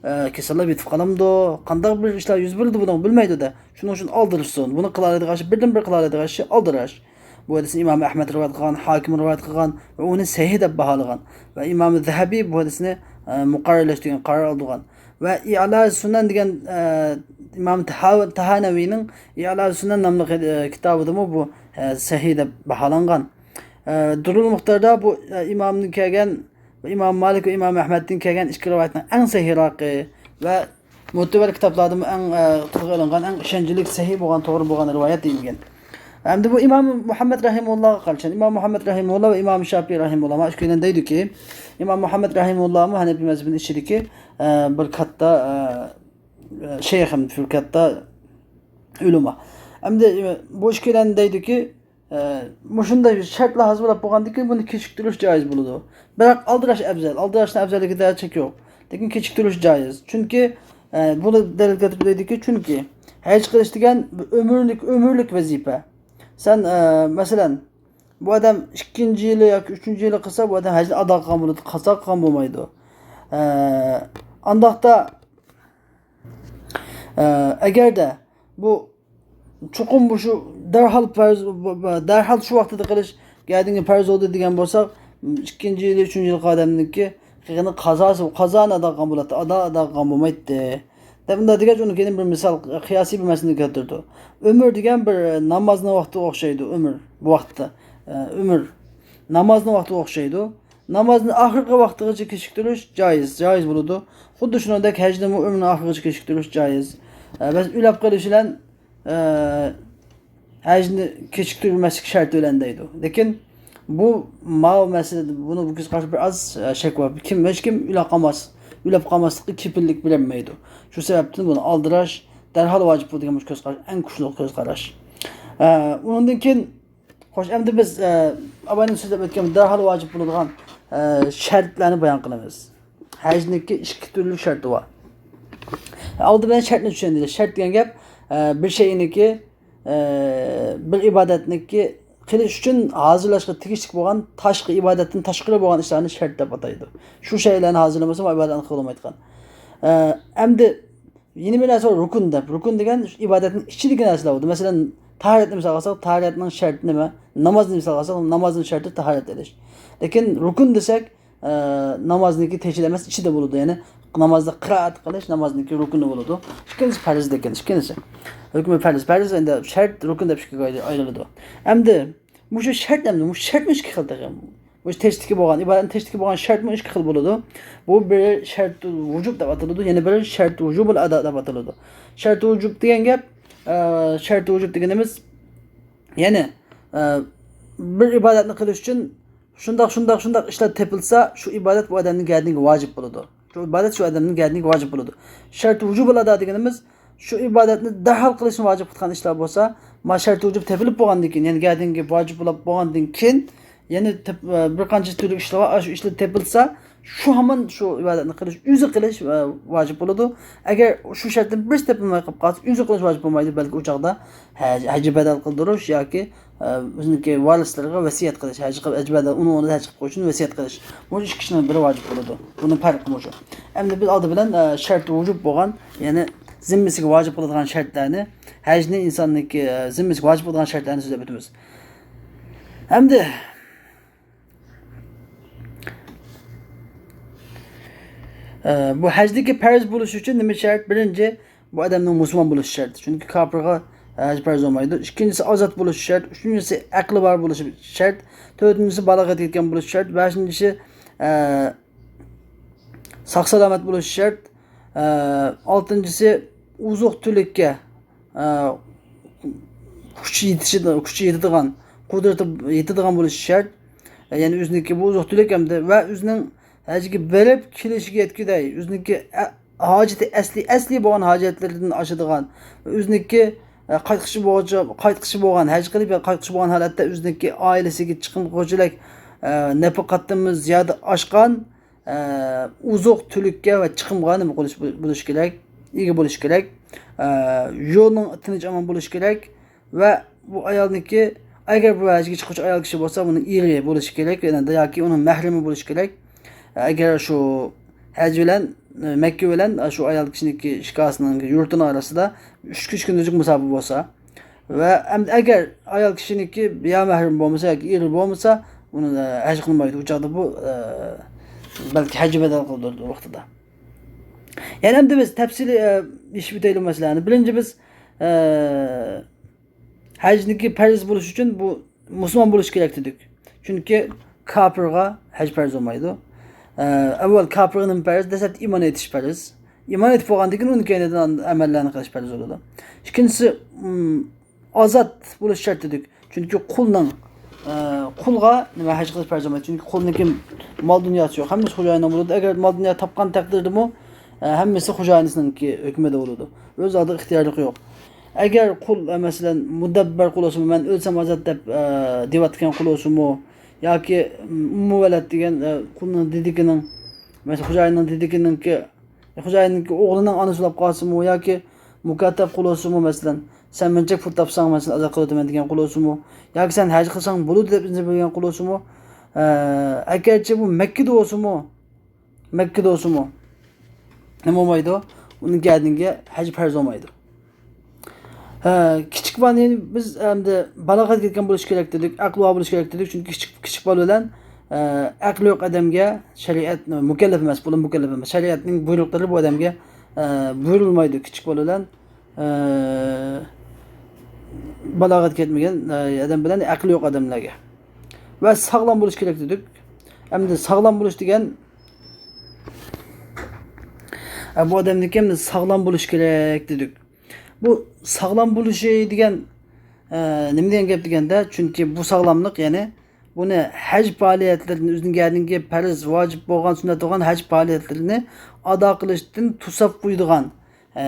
ئە، كېسەللەپ يېتىپ قالامدۇ، قانداق بىر ئىشلار يۈز بېرىدۇ، بۇنىڭ بىلمەيدۇ-دە. شۇنىڭ ئۈچۈن ئالدىرىشسۇن. بۇنى قىلالايدىغان ئىشى، بىردىنبىر قىلالايدىغان ئىشى ئالدىراش. بۇ ھەدىسنى ئىمام ئەھمەد رىۋايەت قىلغان، ھاكىم رىۋايەت قىلغان ۋە ئۇنى سەھىھ دەپ باھالىغان. ۋە ئىمام زەھەبى بۇ ھەدىسنى، ئە، مۇقەررەرلەشتۈرگەن، قارار ئالدۇرغان. ۋە ئىئلا سۇنەن دېگەن، ئە، ئىمام تاھا-، تاھانەۋىنىڭ ئىئلا سۇنەن ناملىق، ئە، كىتابىدىمۇ بۇ، ئە، سەھىھ دەپ باھالانغان. ئە، دۇرۇل مۇختاردا بۇ، ئە، ئىمامدىن كەلگەن، ئىمام مالىك ۋە ئىمام ئەھمەدتىن كەلگەن ئىككى رىۋايەتنىڭ ئەڭ سەھىھراقى ۋە مۆتىبەر كىتابلاردىمۇ ئەڭ، ئە، تىلغا ئېلىنغان، ئەڭ ئىشەنچلىك، سەھىھ بولغان، توغرا بولغان رىۋايەت دېيىلگەن. ئەمدى بۇ ئىمام مۇھەممەد رەھىمۇللاغا قارىشىڭ. ئىمام مۇھەممەد رەھىمۇللا ۋە ئىمام شاپىي رەھىمۇللا، مانا ئىككىيلەن دەيدۇكى، ئىمام مۇھەممەد رەھىمۇللامۇ ھەنەپىي مەزھىپىنىڭ ئىچىدىكى، ئە، بىر كاتتا، ئە، شەيخ، بىر كاتتا ئۆلىما. ئەمدى، ئە، بۇ ئىككىيلەن دەيدۇكى، ئە، مۇشۇنداق شەرتلەر ھازىرلاپ بولغاندىن كېيىن بۇنى كېچىكتۈرۈش جائىز بولىدۇ. بىراق ئالدىراش ئەۋزەل، ئالدىراشنىڭ ئەۋزەللىكىدە چەك يوق. لېكىن كېچىكتۈرۈش جائىز. چۈنكى، ئە، بۇنى دەلىل كەلتۈرۈپ دەيدۇكى، چۈنكى ھەج قىلىش دېگەن ئۆمۈرلۈك، ئۆمۈرلۈك ۋەزىپە. سەن، ئە، مەسىلەن، بۇ ئادەم ئىككىنچى يىلى ياكى ئۈچىنچى يىلى قىلسا، بۇ ئادەم ھەجنى ئادا قىلغان بولىدۇ، قازا قىلغان بولمايدۇ. ئە، ئانداقتا، ئە، ئەگەردە بۇ چوقۇم بۇ شۇ دەرھال پەرز، دەرھال شۇ ۋاقتىدا قىلىش گەدىنگە پەرز بولدى دېگەن بولساق، ئىككىنچى يىلى، ئۈچىنچى يىلقى ئادەمنىڭكى قىلغىنى قازاسى، قازانى ئادا قىلغان بولاتتى، ئادا، ئادا قىلغان بولمايتتى. دەپ مۇنداق دېگەچ، ئۇنىڭ كېيىن بىر مىسال، قىياسىي بىر مەسىلىنى كەلتۈردى. ئۆمۈر دېگەن بىر نامازنىڭ ۋاقتىغا ئوخشايدۇ، ئۆمۈر. بۇ ۋاقىتتا، ئە، ئۆمۈر. نامازنىڭ ۋاقتىغا ئوخشايدۇ. نامازنى ئاخىرقى ۋاقتىغىچە كېچىكتۈرۈش جائىز، جائىز بولىدۇ. خۇددى شۇنىڭدەك ھەجنىمۇ ئۆمرىنىڭ ئاخىرىغىچە كېچىكتۈرۈش جائىز. ئە، بەس ئۆلۈپ قېلىش بىلەن، ئە، ھەجنى كېچىكتۈرمەسلىك شەرتى بىلەن دەيدۇ. لېكىن بۇ، ماۋۇ مەسىلىدە بۇنى، بۇ كۆز قاراشتا بىر ئاز، ئە، شەك بار. كىم، ھېچكىم ئۆلۈپ قالماس، ئۆلۈپ قالماسلىققا كېپىللىك بېرەلمەيدۇ. شۇ سەۋەبتىن بۇنى ئالدىراش، دەرھال ۋاجىپ بولىدىغان بۇ كۆز قاراش ئەڭ كۈچلۈك كۆز قاراش. ئە، ئۇنىڭدىن كېيىن، خوش، ئەمدى بىز، ئە، ئاۋۋالدىن سۆزلەپ ئۆتكەن دەرھال ۋاجىپ بولىدىغان، ئە، شەرتلەرنى بايان قىلىمىز. ھەجنىڭكى ئىككى تۈرلۈك شەرتى بار. ئالدى بىلەن شەرتنى چۈشەندۈرەيلى. شەرت دېگەن گەپ، ئە، بىر شەينىڭكى، ئە، بىر ئىبادەتنىڭكى قىلىش ئۈچۈن ھازىرلاشقا تېگىشلىك بولغان تاشقى ئىبادەتتىن تاشقىرى بولغان ئىشلارنى شەرت دەپ ئاتايدۇ. شۇ شەيلەرنى ھازىرلىمىسا، ئۇ ئىبادەتنى قىلالمايدىغان. ئە، ئەمدى يەنە بىر نەرسە بار، رۇكۇن دەپ. رۇكۇن دېگەن ئىبادەتنىڭ ئىچىدىكى نەرسىلەر بولىدۇ. مەسىلەن، تاھارەتنى مىسالغا ئالساق، تاھارەتنىڭ شەرتى نېمە؟ نامازنى مىسالغا ئالساق، نامازنىڭ شەرتى تاھارەت ئېلىش. لېكىن رۇكۇن دېسەك، ئە، نامازنىڭكى تېشىدا ئەمەس، ئىچىدە بولىدۇ. يەنى نامازدا قىرائەت قىلىش نامازنىڭكى رۇكۇنى بولىدۇ. ئىككىنچىسى پەرز دېگەن، ئىككىنچىسى. ھۆكمى پەرز، پەرز ئەمدى شەرت، رۇكۇن دەپ ئىككىگە ئايرىلىدۇ. ئەمدى مۇشۇ شەرت ئەمدى، مۇشۇ شەرتمۇ ئىككى خىل تېخى. مۇشۇ تېشتىكى بولغان، ئىبادەتنىڭ تېشتىكى بولغان شەرتمۇ ئىككى خىل بولىدۇ. بۇ بىرى شەرتۇل ۋۇجۇب دەپ ئاتىلىدۇ، يەنە بىرى شەرتۇ ۋۇجۇبۇل ئادا دەپ ئاتىلىدۇ. شەرتۇ ۋۇجۇب دېگەن گەپ، ئە، شەرتۇ ۋۇجۇب دېگىنىمىز، يەنى، ئە، بىر ئىبادەتنى قىلىش ئۈچۈن شۇنداق، شۇنداق، شۇنداق ئىشلار تېپىلسا، شۇ ئىبادەت بۇ ئادەمنىڭ گەدىنىگە ۋاجىپ بولىدۇ. شۇ ئىبادەت شۇ ئادەمنىڭ گەدىنىگە ۋاجىپ بولىدۇ. شەرتۇ ۋۇجۇبۇل ئادا دېگىنىمىز، شۇ ئىبادەتنى دەرھال قىلىشنى ۋاجىپ قىلغان ئىشلار بولسا، ما شەرتى ۋۇجۇب تېپىلىپ بولغاندىن كېيىن، يەنى گەدىنگە ۋاجىپ بولۇپ بولغاندىن كېيىن، يەنە تېپ-، بىر قانچە تۈرلۈك ئىشلار بار، شۇ ئىشلار تېپىلسا، شۇ ھامان شۇ ئىبادەتنى قىلىش، ئۆزى قىلىش، ئە، ۋاجىپ بولىدۇ. ئەگەر شۇ شەرتتىن بىرسى تېپىلماي قېلىپ قالسا، ئۆزى قىلىش ۋاجىپ بولمايدۇ، بەلكى ئۇ چاغدا ھەج-، ھەج بەدەل قىلدۇرۇش ياكى ئە، ئۆزىنىڭكى ۋارىسلىرىغا ۋەسىيەت قىلىش، ھەج قىلىپ، ھەج بەدەل، ئۇنىڭ ئورنىدا ھەج قىلىپ قويۇشىنى ۋەسىيەت قىلىش. مۇشۇ ئىككى ئىشنىڭ بىرى ۋاجىپ بولىدۇ. بۇنىڭ پەرقى مۇشۇ. ئەمدى بىز ئالدى بىلەن، ئە، شەرتى ۋۇجۇب بولغان، يەنى زىممىسىگە ۋاجىپ قىلىدىغان شەرتلەرنى، ھەجنى ئىنساننىڭكى، ئە، زىممىسىگە ۋاجىپ قىلىدىغان شەرتلەرنى سۆزلەپ ئۆتىمىز. ئەمدى، ئە، بۇ ھەجدىكى پەرز بولۇش ئۈچۈن نېمە شەرت؟ بىرىنچى، بۇ ئادەمنىڭ مۇسۇلمان بولۇشى شەرت. چۈنكى كاپىرغا ھەج پەرز بولمايدۇ. ئىككىنچىسى، ئازاد بولۇشى شەرت. ئۈچىنچىسى، ئەقلى بار بولۇشى شەرت. تۆتىنچىسى، بالاغەت يەتكەن بولۇشى شەرت. بەشىنچىسى، ئە، ساق-سالامەت بولۇشى شەرت. ئە، ئالتىنچىسى، ئوزۇق-تۈلۈككە، ئە، كۈچى يېتىشىدىغان، كۈچى يېتىدىغان، قۇدرىتى يېتىدىغان بولۇشى شەرت. ئە، يەنى ئۆزىنىڭكى بۇ ئوزۇق-تۈلۈك ھەمدە ۋە ئۆزىنىڭ ھەجگە بېرىپ كېلىشىگە يەتكۈدەك، ئۆزىنىڭكى، ئە، ھاجىتى ئەسلىي، ئەسلىي بولغان ھاجەتلىرىدىن ئاشىدىغان، ئۆزىنىڭكى، ئە، قايتقۇچى بولغۇچە، قايتقۇچى بولغان، ھەج قىلىپ يا قايتقۇچى بولغان ھالەتتە ئۆزىنىڭكى ئائىلىسىگە چىقىمغۇچىلىك، ئە، نەپىقەتتىن زىيادە ئاشقان، ئە، ئوزۇق-تۈلۈككە ۋە چىقىمغا نېمە قىلىش، بولۇش كېرەك؟ ئىگە بولۇش كېرەك. ئە، يولنىڭ تىنچ-ئامان بولۇشى كېرەك. ۋە بۇ ئايالنىڭكى، ئەگەر بۇ ھەجگە چىققۇچى ئايال كىشى بولسا، بۇنىڭ ئېرى بولۇشى كېرەك، يەنە ياكى ئۇنىڭ مەھرىمى بولۇشى كېرەك. ئەگەر شۇ ھەج بىلەن، مەككە بىلەن شۇ ئايال كىشىنىڭكى شىكاسىنىڭ يۇرتىنىڭ ئارىسىدا ئۈچ، ئۈچ كۈندۈزلۈك مۇساپە بولسا، ۋە ئەمدى ئەگەر ئايال كىشىنىڭكى يا مەھرىمى بولمىسا ياكى ئېرى بولمىسا، ئۇنى، ئە، ھەج قىلمايدۇ. ئۇ چاغدا بۇ، ئە، بەلكى ھەج بەدەل قىلدۇرىدۇ ۋاقتىدا. يەنە ئەمدى بىز تەپسىلىي، ئە، يېشىپ ئۆتەيلى مەسىلىنى. بىرىنچى بىز، ئە، ھەجنىڭكى پەرز بولۇشى ئۈچۈن بۇ مۇسۇلمان بولۇشى كېرەك دېدۇق. چۈنكى كاپىرغا ھەج پەرز بولمايدۇ. ئە، ئەۋۋەل كاپىرغا نېمە پەرز؟ دەسلەپتە ئىمان ئېيتىش پەرز. ئىمان ئېيتىپ بولغاندىن كېيىن ئۇنىڭ كەينىدىن ئەمەللەرنى قىلىش پەرز بولىدۇ. ئىككىنچىسى، ئىم، ئازاد بولۇش شەرت دېدۇق. چۈنكى قۇلنىڭ، ئە، قۇلغا نېمە ھەج قىلىش پەرز بولمايدۇ. چۈنكى قۇلنىڭكى مال دۇنياسى يوق. ھەممىسى خوجايىننىڭ بولىدۇ. ئەگەر مال دۇنيا تاپقان تەقدىردىمۇ، ئە، ھەممىسى خوجايىنىسىنىڭكى ھۆكمىدە بولىدۇ. ئۆز ئالدىغا ئىختىيارلىقى يوق. ئەگەر قۇل، ئە، مەسىلەن، مۇدەببەر قۇل بولسىمۇ، مەن ئۆلسەم ئازاد دەپ، ئە، دەۋاتقان قۇل بولسىمۇ، ياكى، ئۇم، ئۇممۇ ۋەلەد دېگەن، ئە، قۇلنىڭ دېدىكىنىڭ، مەسىلەن، خوجايىننىڭ دېدىكىنىڭكى، خوجايىننىڭكى ئوغلىنىڭ ئانىسى بولاپ قالسىمۇ ياكى مۇكاتەپ قۇل بولسىمۇ، مەسىلەن، سەن مەنچە پۇل تاپساڭ، مەن سېنى ئازاد قىلىۋېتىمەن دېگەن قۇل بولسىمۇ، ياكى سەن ھەج قىلساڭ بولىدۇ دەپ ئىزن بەرگەن قۇل بولسىمۇ، ئە، ئەگەرچە بۇ مەككىدە بولسىمۇ، مەككىدە بولسىمۇ، نېمە بولمايدۇ؟ ئۇنىڭ گەدىنىگە ھەج پەرز بولمايدۇ. ھە، كىچىك بالىنى بىز ئەمدى بالاغەتكە يەتكەن بولۇشى كېرەك دېدۇق، ئەقلى بار بولۇشى كېرەك دېدۇق، چۈنكى كىچىك، كىچىك بالا بىلەن، ئە، ئەقلى يوق ئادەمگە شەرىئەت مۇكەللەپ ئەمەس، بۇلار مۇكەللەپ ئەمەس. شەرىئەتنىڭ بۇيرۇقلىرى بۇ ئادەمگە، ئە، بۇيرۇلمايدۇ، كىچىك بالا بىلەن، ئە، بالاغەتكە يەتمىگەن، ئە، ئادەم بىلەن ئەقلى يوق ئادەملەرگە. ۋە ساغلام بولۇش كېرەك دېدۇق. ئەمدى ساغلام بولۇش دېگەن، ئە، بۇ ئادەمنىڭكى ئەمدى ساغلام بولۇش كېرەك دېدۇق. بۇ ساغلام بولۇشى دېگەن، ئە، نېمە دېگەن گەپ دېگەندە، چۈنكى بۇ ساغلاملىق، يەنى بۇنى ھەج پائالىيەتلىرىنى ئۆزىنىڭ گەدىنىگە پەرز، ۋاجىپ بولغان، سۈننەت بولغان ھەج پائالىيەتلىرىنى ئادا قىلىشتىن توساپ قويىدىغان، ئە،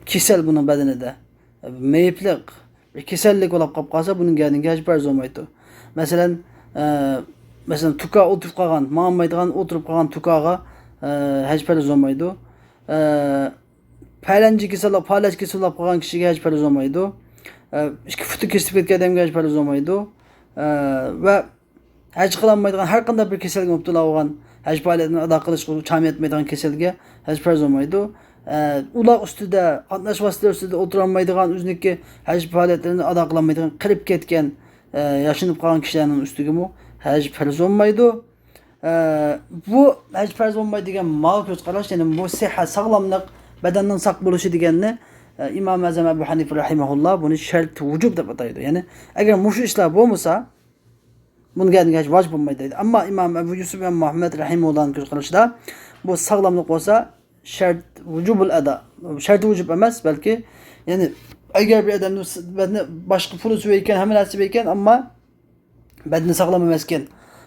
كېسەل بۇنىڭ بەدىنىدە. مېيىپلىق، بىر كېسەللىك بولاپ قاپ قالسا، بۇنىڭ گەدىنىگە ھەج پەرز بولمايدۇ. مەسىلەن، ئە، مەسىلەن، توكا ئولتۇرۇپ قالغان، ماڭالمايدىغان، ئولتۇرۇپ قالغان توكاغا، ئە، ھەج پەرز بولمايدۇ. ئە، پەلەنچە كېسەل، پالەچ كېسەل بولاپ قالغان كىشىگە ھەج پەرز بولمايدۇ. ئە، ئىككى پۇتى كېسىلىپ كەتكەن ئادەمگە ھەج پەرز بولمايدۇ. ئە، ۋە ھەج قىلالمايدىغان، ھەر قانداق بىر كېسەلگە مۇپتىلا بولغان، ھەج پائالىيەتنى ئادا قىلىشقا چامى يەتمەيدىغان كېسەلگە ھەج پەرز بولمايدۇ. ئە، ئۇلاغ ئۈستىدە، قاتناش ۋاسىتىلىرى ئۈستىدە ئولتۇرالمايدىغان، ئۆزىنىڭكى ھەج پائالىيەتلىرىنى ئادا قىلالمايدىغان، قېرىپ كەتكەن، ئە، ياشىنىپ قالغان كىشىلەرنىڭ ئۈستىگىمۇ ھەج پەرز بولمايدۇ. ئە، بۇ ھەج پەرز بولمايدۇ دېگەن ماۋۇ كۆز قاراش، يەنى بۇ سىھھەت، ساغلاملىق، بەدەننىڭ ساق بولۇشى دېگەننى، ئە، ئىمام ئەزەم ئەبۇ ھەنىفە رەھىمەھۇللا بۇنى شەرت ۋۇجۇب دەپ ئاتايدۇ. يەنى ئەگەر مۇشۇ ئىشلار بولمىسا، بۇنى گەدىنىگە ھەج ۋاجىپ بولمايدۇ دەيدۇ. ئەمما ئىمام ئەبۇ يۈسۈپ ئىمام مۇھەممەد رەھىمۇللانىڭ كۆز قارىشىدا بۇ ساغلاملىق بولسا شەرت ۋۇجۇبۇل ئەدا. شەرت ۋۇجۇب ئەمەس، بەلكى، يەنى، ئەگەر بىر ئادەمنىڭ س-، بەدىنى باشقا پۇلى سۈپەيكەن، ھەممە نەرسە سۈپەيكەن، ئەمما بەدىنى ساغلام ئەمەسكەن،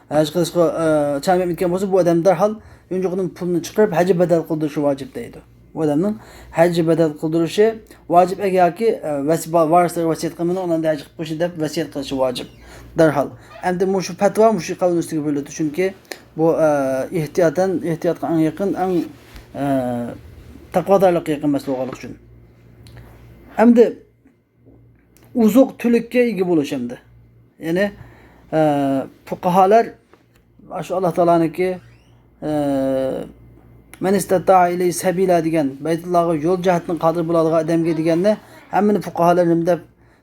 ھەج قىلىشقا، ئە، چامى يەتمەيدىغان بولسا، بۇ ئادەم دەرھال يۇنجۇقىدىن پۇلنى چىقىرىپ، ھەج بەدەل قىلدۇرۇشى ۋاجىپ دەيدۇ. بۇ ئادەمنىڭ ھەج بەدەل قىلدۇرۇشى ۋاجىپ، ئەگەر ياكى، ئە، ۋەس-، ۋارىسلىرىغا ۋەسىيەت قىلمىدىڭ، ئۇنىڭدا ھەج قىلىپ قويۇشى دەپ ۋەسىيەت قىلىشى ۋاجىپ دەرھال. ئەمدى مۇشۇ پەتىۋا مۇشۇ قەۋلنىڭ ئۈستىگە بېرىلىدۇ، چۈنكى بۇ، ئە، ئېھتىياتەن، ئېھتىياتقا ئەڭ يېقىن، ئەڭ، ئە، تەقۋادارلىققا يېقىن مەسىلە بولغانلىقى ئۈچۈن. ئەمدى ئوزۇق-تۈلۈككە ئىگە بولۇش ئەمدى. يەنى، ئە، پۇقاھالار شۇ ئاللا تائالانىڭكى، ئە، «مەن ئىستەتائە ئىلەيھى سەبىلا» دېگەن، بەيتۇللاغا يول جەھەتتىن قادىر بولىدىغان ئادەمگە دېگەننى ھەممىنى پۇقاھالار نېمە دەپ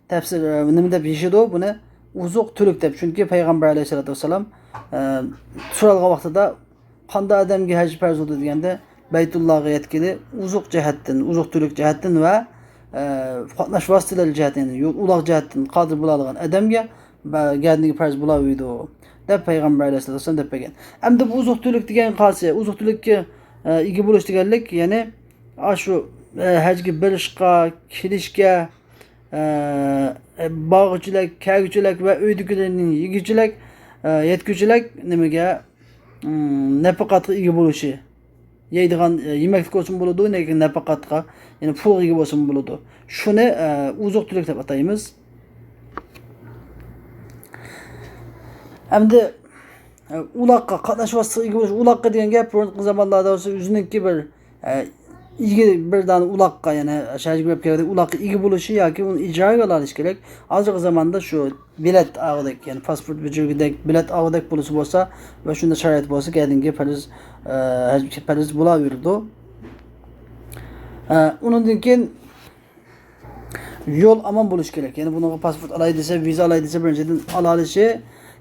تەپسىر، ئە، نېمە دەپ يېشىدۇ بۇنى؟ ئوزۇق-تۈلۈك دەپ. چۈنكى پەيغەمبەر ئەلەيھىسسالاتۇ ۋەسسالام، ئە، سورالغان ۋاقتىدا قانداق ئادەمگە ھەج پەرز بولىدۇ دېگەندە، بەيتۇللاغا يەتكىلى ئوزۇق جەھەتتىن، ئوزۇق-تۈلۈك جەھەتتىن ۋە، ئە، قاتناش ۋاسىتىلىرى جەھەتتىن، يەنى يول، ئۇلاغ جەھەتتىن قادىر بولىدىغان ئادەمگە بە-، گەدىنىگە پەرز بولاۋېرىدۇ، دەپ پەيغەمبەر ئەلەيھىسسالاتۇ ۋەسسالام دەپ بەرگەن. ئەمدى بۇ ئوزۇق-تۈلۈك دېگەن قالسا، ئوزۇق-تۈلۈككە، ئە، ئىگە بولۇش دېگەنلىك، يەنى ئاشۇ، ئە، ھەجگە بېرىشقا، كېلىشكە، ئە، بارغۇچىلىك، كەلگۈچىلىك ۋە ئۆيدىكىلەرنى يېگۈچىلىك، ئە، يەتكۈچىلىك نېمىگە، ئىم، نەپىقاتقا ئىگە بولۇشى. يەيدىغان، ئە، يېمەكلىك بولسىمۇ بولىدۇ، لېكىن نەپىقاتقا، يەنى پۇلغا ئىگە بولسىمۇ بولىدۇ. شۇنى، ئە، ئوزۇق-تۈلۈك دەپ ئاتايمىز. ئەمدى، ئە، ئۇلاغقا، قاتناش ۋاسىتىسىغا ئىگە بولۇش، ئۇلاغقا دېگەن گەپ بۇرۇنقى زامانلاردا بولسا ئۆزىنىڭكى بىر، ئە، ئىگە بىر دانە ئۇلاغقا، يەنى شەھەرگە بېرىپ كەلگەندە ئۇلاغقا ئىگە بولۇشى ياكى ئۇنى ئىجارىگە ئالىش كېرەك. ھازىرقى زاماندا شۇ بېلەت ئالغۇدەك، يەنى پاسپورت بېجىرگۈدەك بېلەت ئالغۇدەك بولسا بولسا ۋە شۇنداق شارائىت بولسا گەدىنىگە پەرز، ئە، ھەج پەرز بولاۋېرىدۇ. ئە، ئۇنىڭدىن كېيىن يول ئامان بولۇشى كېرەك. يەنى بۇنىڭغا پاسپورت ئالاي دېسە، ۋىزا ئالاي دېسە، بىرىنچىدىن ئالالىشى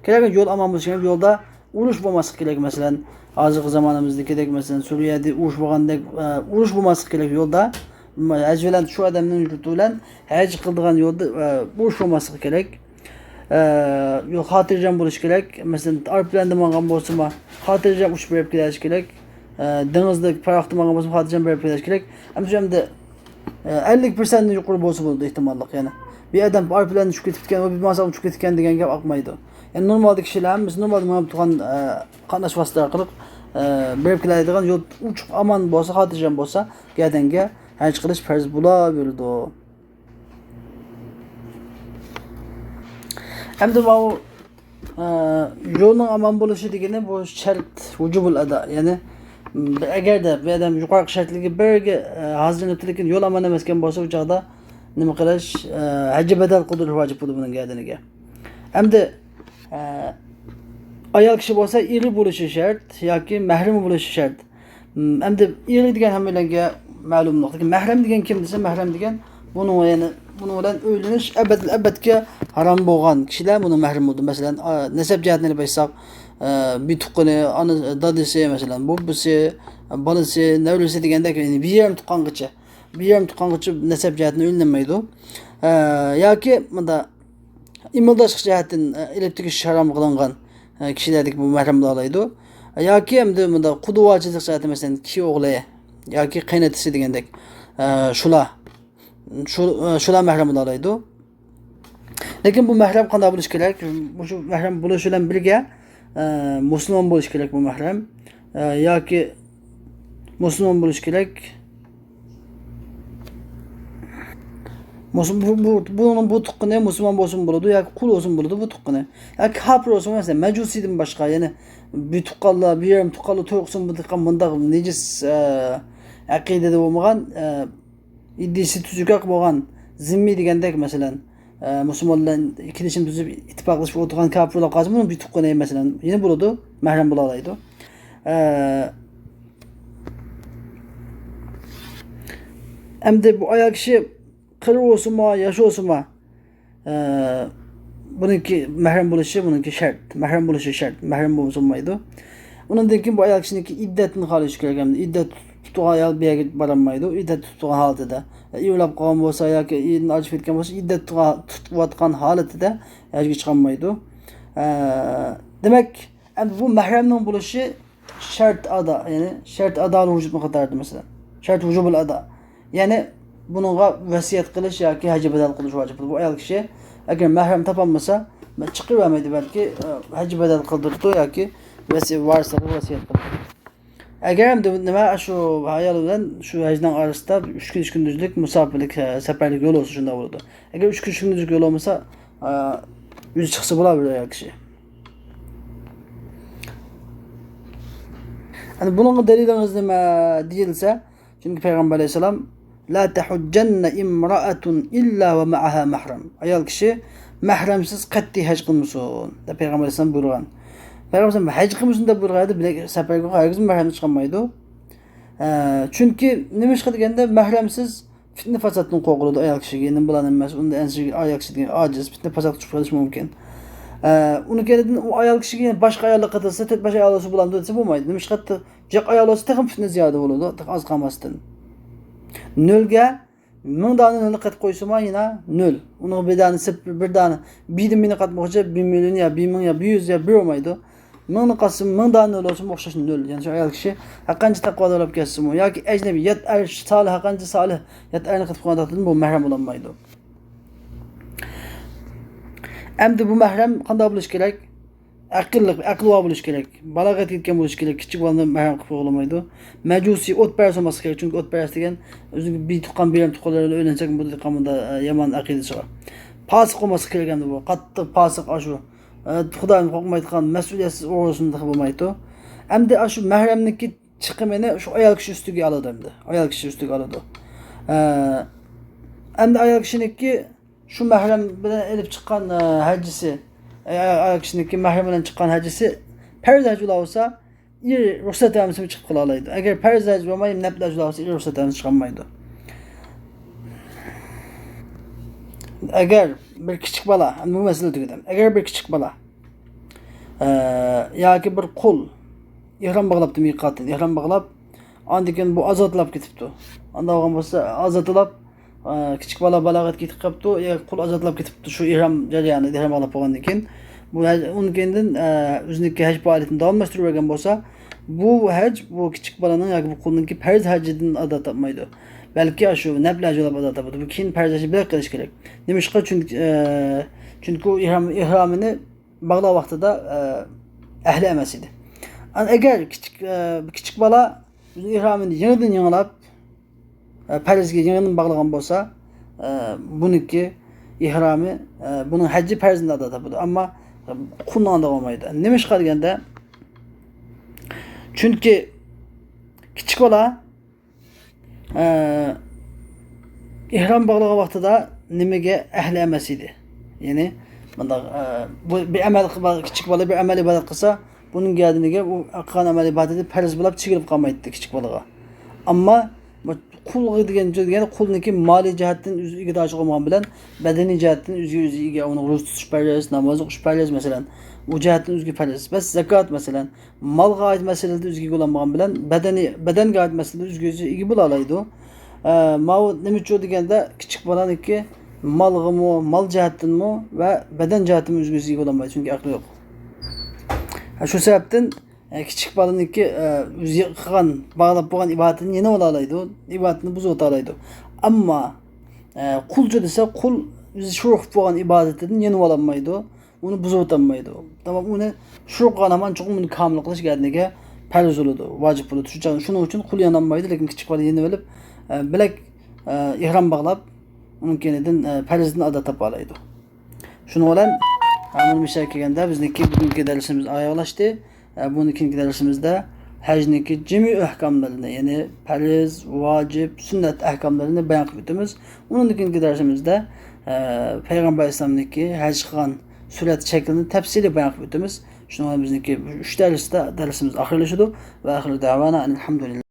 كېرەك، يول ئامان بولۇشى كېرەك. يولدا ئۇرۇش بولماسلىقى كېرەك. مەسىلەن، ھازىرقى زامانىمىزدىكىدەك، مەسىلەن، سۈرىيەدە ئۇرۇش بولغاندەك، ئە، ئۇرۇش بولماسلىقى كېرەك يولدا. ھەج بىلەن شۇ ئادەمنىڭ يۇرتى بىلەن ھەج قىلىدىغان يولدا، ئە، ئۇرۇش بولماسلىقى كېرەك. ئە، يول خاتىرجەم بولۇشى كېرەك. مەسىلەن، ئايروپىلاندا ماڭغان بولسىمۇ، خاتىرجەم ئۇچۇپ بېرىپ كېلىشى كېرەك. ئە، دېڭىزدا، پاراخوتتا ماڭغان بولسىمۇ، خاتىرجەم بېرىپ كېلىشى كېرەك. ئەمدى شۇ ئەمدى، ئە، ئەللىك پىرسەنتتىن يۇقىرى بولسا بولىدۇ ئېھتىماللىق يەنە. بىر ئادەم ئايروپىلاندىن چۈشۈپ كېتىپتىكەن، ئۇ بىر ماڭسا ئۇچۇپ كېتىپتىكەن دېگەن گەپ ئاقمايدۇ. يەنى نورمالدا كىشىلەر ھەممىسى نورمالدا مېڭىپ تۇرغان، ئە، قاتناش ۋاسىتە ئارقىلىق، ئە، بېرىپ كېلەلەيدىغان يول ئوچۇق ئامان بولسا، خاتىرجەم بولسا، گەدەنگە ھەج قىلىش پەرز بولاۋېرىدۇ. ئەمدى ماۋۇ، ئە، يولنىڭ ئامان بولۇشى دېگىنى بۇ شەرت، ۋۇجۇبۇل ئادا. يەنى، م، ئەگەردە بىر ئادەم يۇقىرىقى شەرتلەرگە بىرىگە، ئە، ھازىرلىنىپتۇ، لېكىن يول ئامان ئەمەسكەن بولسا، ئۇ چاغدا نېمە قىلىش؟ ئە، ھەججى بەدەل قىلدۇرۇش ۋاجىپ بولىدۇ بۇنىڭ گەدىنىگە. ئەمدى، ئە، ئايال كىشى بولسا ئېرى بولۇشى شەرت ياكى مەھرىمى بولۇشى شەرت. ئەمدى ئېرى دېگەن ھەممىلەرگە مەلۇملۇق. لېكىن مەھرەم دېگەن كىم دېسە، مەھرەم دېگەن بۇنىڭ، يەنى بۇنىڭ بىلەن ئۆيلىنىش ئەبەدىل ئەبەدكە ھارام بولغان كىشىلەر بۇنىڭ مەھرىمى بولىدۇ. مەسىلەن، ئا، نەسەب جەھەتتىن ئېلىپ ئېيتساق، ئە، بىر تۇغقىنى، ئانا، دادىسى، مەسىلەن، بوبىسى، بالىسى، نەۋرىسى دېگەندەك، يەنى بىر يېرىم تۇغقانغىچە، بىر يېرىم تۇغقانغىچە نەسەب جەھەتتىن ئۆيلىنەلمەيدۇ. ئە، ياكى مۇنداق ئىمىلداشلىق جەھەتتىن، ئە، ئېلىپ تېگىش ھارام قىلىنغان، ئە، كىشىلەردىكى بۇ مەھرەم بولالايدۇ. ياكى ئەمدى مۇنداق قۇدىۋاچىلىق جەھەتتىن، مەسىلەن، كىيىۋ ئوغلى ياكى قېيىنئاتىسى دېگەندەك، ئە، شۇلار، شۇ، ئە، شۇلار مەھرەم بولالايدۇ. لېكىن بۇ مەھرەم قانداق بولۇشى كېرەك؟ مۇشۇ مەھرەم بولۇش بىلەن بىرگە، ئە، مۇسۇلمان بولۇشى كېرەك بۇ مەھرەم. ئە، ياكى مۇسۇلمان بولۇشى كېرەك. مۇسۇ-، بۇ، بۇ، بۇنىڭ بۇ تۇغقىنى مۇسۇلمان بولسىمۇ بولىدۇ ياكى قۇل بولسىمۇ بولىدۇ بۇ تۇغقىنى. ياكى كاپىر بولسىمۇ، مەسىلەن، مەجۇسىدىن باشقا، يەنى بىر تۇغقانلار، بىر يېرىم تۇغقانلار توي قىلسىمۇ بۇ تۇغقان مۇنداق نىجىس، ئە، ئەقىدىدە بولمىغان، ئە، ئىدىيىسى تۈزۈكرەك بولغان زىممىي دېگەندەك، مەسىلەن، ئە، مۇسۇلمان بىلەن كېلىشىم تۈزۈپ ئىتتىپاقلىشىپ ئولتۇرغان كاپىرلار قالسا، بۇنىڭ بىر تۇغقىنى، مەسىلەن، يەنە بولىدۇ، مەھرەم بولالايدۇ. ئە، ئەمدى بۇ ئايال كىشى قېرى بولسىمۇ، ياش بولسىمۇ، ئە، بۇنىڭكى مەھرەم بولۇشى، بۇنىڭكى شەرت. مەھرەم بولۇشى شەرت. مەھرەم بولمىسا بولمايدۇ. ئۇنىڭدىن كېيىن بۇ ئايال كىشىنىڭكى ئىددەتتىن خالىيىش كېرەك. ئەمدى ئىددەت تۇتۇپ تۇرغان ئايال بۇ يەرگە بارالمايدۇ. ئىددەت تۇتۇپ تۇرغان ھالىتىدە، ئە، ئېرىلەپ قالغان بولسا ياكى ئېرىدىن ئاجرىشىپ كەتكەن بولسا، ئىددەت تۇتۇۋاتقان ھالىتىدە ھەجگە چىقالمايدۇ. ئە، دېمەك، ئەمدى بۇ مەھرەمنىڭ بولۇشى شەرت ئادا، يەنى شەرت ئادا ۋۇجۇبنىڭ قاتارىدا، مەسىلەن، شەرت ۋۇجۇبۇل ئادا. يەنى بۇنىڭغا ۋەسىيەت قىلىش ياكى ھەججى بەدەل قىلىش ۋاجىپ. بۇ ئايال كىشى ئەگەر مەھرەم تاپالمىسا، چىقىرىۋەرمەيدۇ، بەلكى، ئە، ھەججى بەدەل قىلدۇرىدۇ ياكى ۋەسىي-، ۋارىسلارغا ۋەسىيەت قىلىدۇ. ئەگەر ئەمدى نېمە، شۇ ئايال بىلەن شۇ ھەجنىڭ ئارىسىدا ئۈچ كۈن، ئۈچ كۈندۈزلۈك مۇساپىرلىك، ئە، سەپەرلىك يول بولسا، شۇنداق بولىدۇ. ئەگەر ئۈچ كۈن، ئۈچ كۈندۈزلۈك يول بولمىسا، ئە، ئۆزى چىقسا بولاۋېرىدۇ ئايال كىشى. يەنى بۇنىڭغا دەلىلىڭىز نېمە دېيىلسە، چۈنكى پەيغەمبەر ئەلەيھىسسالام، «لا تحجن امرأة إلا ومعها محرم». ئايال كىشى مەھرەمسىز قەتئىي ھەج قىلمىسۇن، دەپ پەيغەمبەر ئەلەيھىسسالام بۇيرۇغان. پەيغەمبەر ئەلەيھىسسالام ھەج قىلمىسۇن دەپ بۇيرۇغان ئەمدى، بىلەك سەپەرگە ھەرگىزمۇ مەھرەم چىقارمايدۇ. ئە، چۈنكى نېمە ئىشقا دېگەندە، مەھرەمسىز پىتنە-پاساتتىن قورقۇلىدۇ ئايال كىشىگە. نېمە بولار، نېمە ئەمەس، ئۇندا ئەنسىز ئايال كىشى دېگەن ئاجىز، پىتنە-پاساتقا چۈشۈپ قېلىشى مۇمكىن. ئە، ئۇنىڭ كەينىدىن ئۇ ئايال كىشىگە يەنە باشقا ئاياللار قاتناشسا، تۆت بەش ئايال بولسا بولامدۇ دېسە، بولمايدۇ. نېمە ئىشقا، جىق ئايال بولسا، تېخىمۇ پىتنە زىيادە بولىدۇ، تېخى ئاز قالماستىن. نۆلگە مىڭ دانە نۆلنى قېتىپ قويسىمۇ يەنە نۆل. ئۇنىڭغا بىر دانە سېپ، بىر دانە، بىردىن مىڭنى قاتمىغۇچە بىر مىليون يا بىر مىڭ يا بىر يۈز يا بىر بولمايدۇ. مىڭنى قاتسىمۇ، مىڭ دانە نۆل بولسىمۇ ئوخشاش نۆل. يەنى شۇ ئايال كىشى ھەرقانچە تەقۋادار بولۇپ كەتسىمۇ ياكى ئەجنەبىي، يات ئەر سالىھ، ھەرقانچە سالىھ يات ئەرنى قېتىپ قويغان تەقدىردىمۇ بۇ مەھرەم بولالمايدۇ. ئەمدى بۇ مەھرەم قانداق بولۇشى كېرەك؟ ئەقىللىق، ئەقلىۋار بولۇشى كېرەك. بالاغەتكە يەتكەن بولۇشى كېرەك. كىچىك بالىنى مەھرەم قىلىپ قويغىلى بولمايدۇ. مەجۇسىي، ئوتپەرەس بولماسلىقى كېرەك. چۈنكى ئوتپەرەس دېگەن ئۆزىنىڭ بىر تۇغقان، بىر يېرىم تۇغقانلىرى بىلەن ئۆيلەنسەك، بۇ تۇغقان بۇندا، ئە، يامان ئەقىدىسى بار. پاسىق بولماسلىقى كېرەك ئەمدى بۇ. قاتتىق پاسىق، ئاشۇ، ئە، خۇدايدىن قورقمايدىغان، مەسئۇلىيەتسىز ئوغرىسىنى تېخى بولمايدۇ. ئەمدى ئاشۇ مەھرەمنىڭكى چىقىمىنى شۇ ئايال كىشى ئۈستىگە ئالىدۇ ئەمدى. ئايال كىشى ئۈستىگە ئالىدۇ. ئە، ئەمدى ئايال كىشىنىڭكى شۇ مەھرەم بىلەن ئېلىپ چىققان، ئە، ھەججىسى، ئە، ئايال كىشىنىڭكى مەھرەم بىلەن چىققان ھەججىسى پەرز ھەج بولا بولسا، ئېرى رۇخسەت بەرمىسىمۇ چىقىپ قالالايدۇ. ئەگەر پەرز ھەج بولماي، نەپلى ھەج بولا بولسا، ئېرى رۇخسەت بەرمىسە چىقالمايدۇ. ئەگەر بىر كىچىك بالا، بۇ مەسىلە تۈگىدى. ئەگەر بىر كىچىك بالا، ئە، ياكى بىر قۇل ئېھرام باغلاپتۇ، مىقاتتىن ئېھرام باغلاپ، ئاندىن كېيىن بۇ ئازادلاپ كېتىپتۇ. ئانداق بولغان بولسا، ئازادلاپ، ئە، كىچىك بالا بالاغەتكە يېتىپ قاپتۇ، يا قۇل ئازادلاپ كېتىپتۇ شۇ ئېھرام جەريانىدا، ئېھرام باغلاپ بولغاندىن كېيىن. بۇ ھەج، ئۇنىڭ كەينىدىن، ئە، ئۆزىنىڭكى ھەج پائالىيىتىنى داۋاملاشتۇرۇۋەرگەن بولسا، بۇ ھەج بۇ كىچىك بالىنىڭ ياكى بۇ قۇلنىڭكى پەرز ھەجىدىن ئادا تاپمايدۇ. بەلكى ئاشۇ نەپلى ھەج بولاپ ئادا تاپىدۇ. بۇ كېيىن پەرز ھەجنى بىلەن قىلىش كېرەك. نېمىشقا؟ چۈنكى، ئە، چۈنكى ئۇ ئېھرام، ئېھرامىنى باغلاش ۋاقتىدا، ئە، ئەھلى ئەمەس ئىدى. ئەگەر كىچىك، ئە، كىچىك بالا ئۆزىنىڭ ئېھرامىنى يېڭىدىن يېڭىلاپ، ئە، پەرزگە يېڭىدىن باغلىغان بولسا، ئە، بۇنىڭكى ئېھرامى، ئە، بۇنىڭ ھەججى پەرزىنى ئادا تاپىدۇ. ئەمما، ئە، قۇلنىڭ ئادا بولمايدۇ. نېمىشقا دېگەندە، چۈنكى كىچىك بالا، ئە، ئېھرام باغلىغان ۋاقتىدا نېمىگە ئەھلى ئەمەس ئىدى. يەنى، مۇنداق، ئە، بۇ بىر ئەمەل قىل-، كىچىك بالا بىر ئەمەل ئىبادەت قىلسا، بۇنىڭ گەدىنىگە ئۇ قىلغان ئەمەل ئىبادىتى پەرز بولاپ چېكىنىپ قالمايتتى كىچىك بالىغا. ئەمما بۇ قۇل دېگەن، دېگەن قۇلنىڭكى مالىي جەھەتتىن ئۆزى ئىگىدارچى بولمىغان بىلەن، بەدەنىي جەھەتتىن ئۆزىگە ئۆزى ئىگە، ئۇنىڭ روزا تۇتۇش پەرز، ناماز ئوقۇش پەرز، مەسىلەن، ئۇ جەھەتتىن ئۆزىگە پەرز. بەس زاكات، مەسىلەن، مالغا ئائىت مەسىلىدە ئۆزىگە ئىگە بولالمىغان بىلەن، بەدەنىي، بەدەنگە ئائىت مەسىلىدە ئۆزىگە ئۆزى ئىگە بولالايدۇ. ئە، ماۋۇ نېمە ئۈچۈن دېگەندە، كىچىك بالانىڭكى مالغىمۇ، مال جەھەتتىنمۇ ۋە بەدەن جەھەتتىنمۇ ئۆزىگە ئۆزى ئىگە بولالمايدۇ، چۈنكى ئەقلى يوق. ھە، شۇ سەۋەبتىن، ئە، كىچىك بالىنىڭكى، ئە، ئۆزى قىلغان، باغلاپ بولغان ئىبادىتىنى يېنىۋالالايدۇ، ئىبادىتىنى بۇزۇۋېتالايدۇ. ئەمما، ئە، قۇلچۇ دېسە، قۇل ئۆزى شۇرۇق قىلىپ بولغان ئىبادىتىدىن يېنىۋالالمايدۇ، ئۇنى بۇزۇۋېتەلمەيدۇ. تامام، ئۇنى شۇرۇق قىلغان ھامان چوقۇم ئۇنى كامىل قىلىش گەدىنىگە پەرز بولىدۇ، ۋاجىپ بولىدۇ. شۇ چاغ-، شۇنىڭ ئۈچۈن قۇل يېنىۋالمايدۇ، لېكىن كىچىك بالا يېنىۋېلىپ، ئە، بىلەك، ئە، ئېھرام باغلاپ، ئۇنىڭ كەينىدىن، ئە، پەرزىدىن ئادا تاپالايدۇ. شۇنىڭ بىلەن، ھە، مۇنۇ مۇشۇ يەرگە كەلگەندە بىزنىڭكى بۈگۈنكى دەرسىمىز ئاياغلاشتى. ھە، بۇنىڭ كېيىنكى دەرسىمىزدە ھەجنىڭكى جىمئىي ئەھكاملىرىنى، يەنى پەرز، ۋاجىپ، سۈننەت ئەھكاملىرىنى بايان قىلىپ ئۆتىمىز. ئۇنىڭدىن كېيىنكى دەرسىمىزدە، ھە، پەيغەمبەر ئەلەيھىسسالامنىڭكى ھەج قىلغان سۈرەت شەكلىنى تەپسىلىي بايان قىلىپ ئۆتىمىز. شۇنىڭ بىلەن بىزنىڭكى ئۈچ دەرستە دەرسىمىز ئاخىرلىشىدۇ. ۋە ئاخىر دەۋانا ئەنىل ھەمدۇلىللا.